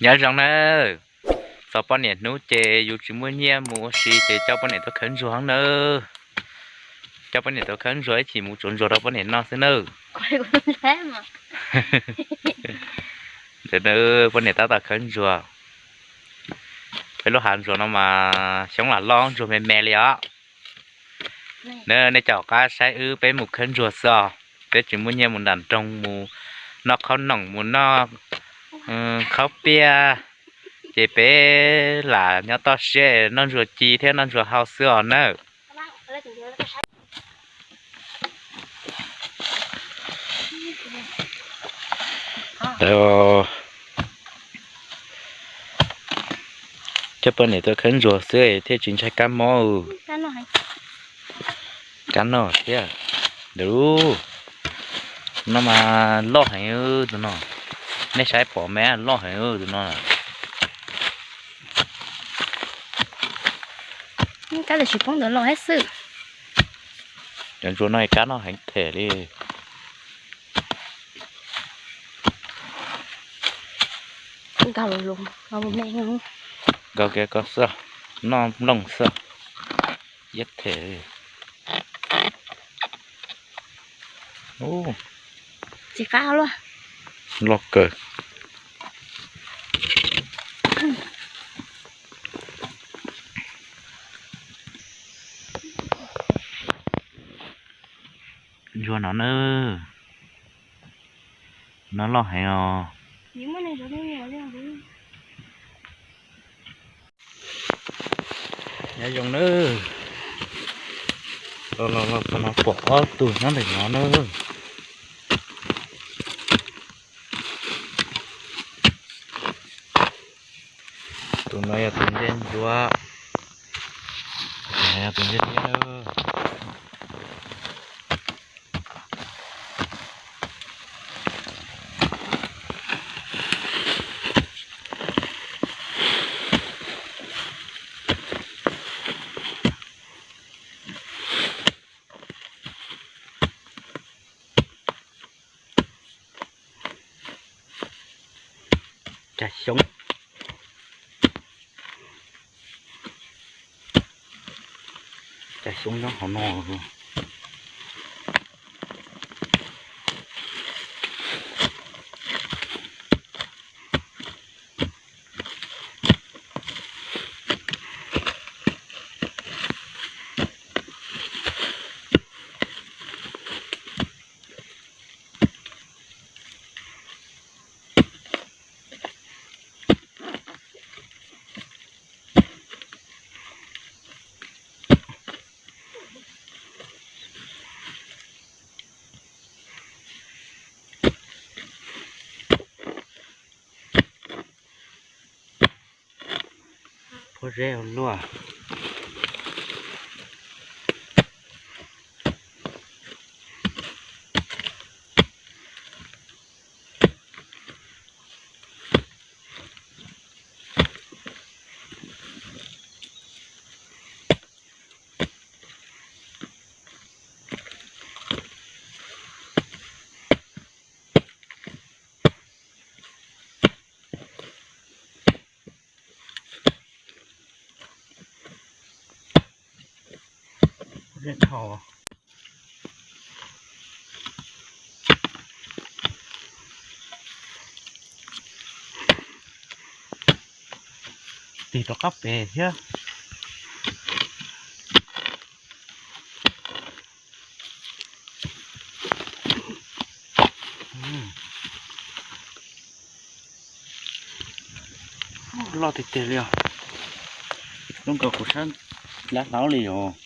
Nyob zoo nawb, txog poj niam hnub ces yus tsis muaj nyiaj mus ua si ces coj poj niam tuaj khawb ntsuag nawb. Coj poj niam tuaj khawb ntsuag ib chim mus tsuav ntsuag rau poj niam noj xwb nawb. Ntawm poj niam tab tom khawb ntsuag. Peb lub hav ntsuag no mas xyoob lam loj ntsuag me me li os. Nej caum qab saib wb peb mus khawb ntsuag xwb os. Peb tsis muaj nyiaj mus nram nroog mus noj qhaub noom mus noj qhaub piaj, ces peb lam nyob toj siab noj ntsuag ci thiab noj ntsuag hau xwb os nawb. Coj poj niam tuaj khawb ntsuag xwb thiaj tsis ntshai kab mob. Kab noj thiab. Ntawm no mas loj heev tus no. Nej saib pom me loj heev tus no. Kab tsis poob ntawd los xwb. Cov ntsuag no kab noj heev them li. Nkaug kiag ko xwb, noj nplooj xwb, iab them li. Tsis qab luaj. Loj kawg. Ntsuag no na, no loj heev os. Nyob zoo nawb, los los los txog no pom ob tug nyob ntawm no na. Tus no yog tus ntse ntsuag, tus no yog tus ntse liab. Cag xyoob, cag xyoob nyob hauv no. Pob zeb luaj. Tig rov qab pem thiab. Loj tiag tiag li os. Zoo nkaus kuv sab lab hlaub li os.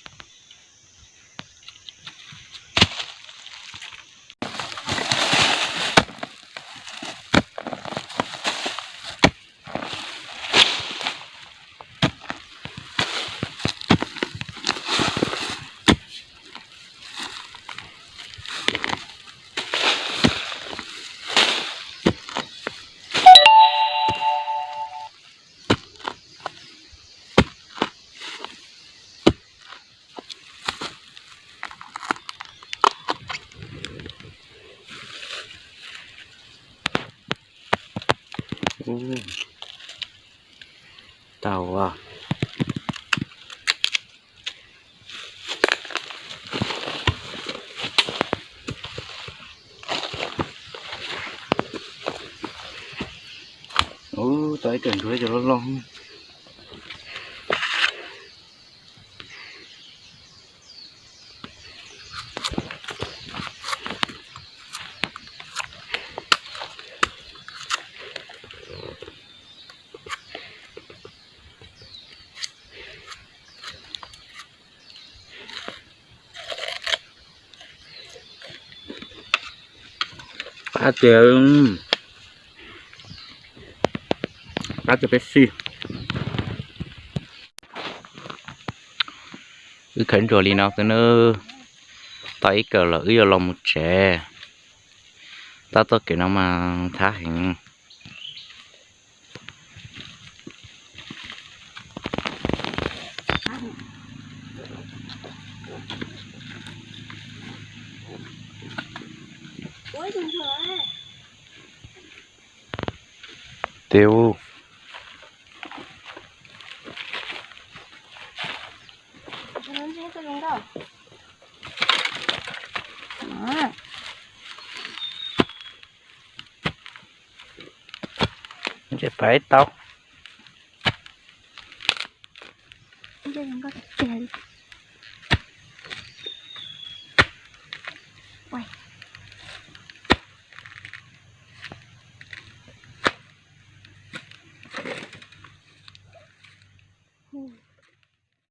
Ua, ub, tau ib co ntsuag cov loj loj. Qab tiag, qab tiag peb xij. Wb khawb ntsuag li no xwb nawb, tau ib kawm los wb yuav los mus tsev. Tab txoj kev no mas thab heev. Tes ub. Tseem pab tau. Tes li.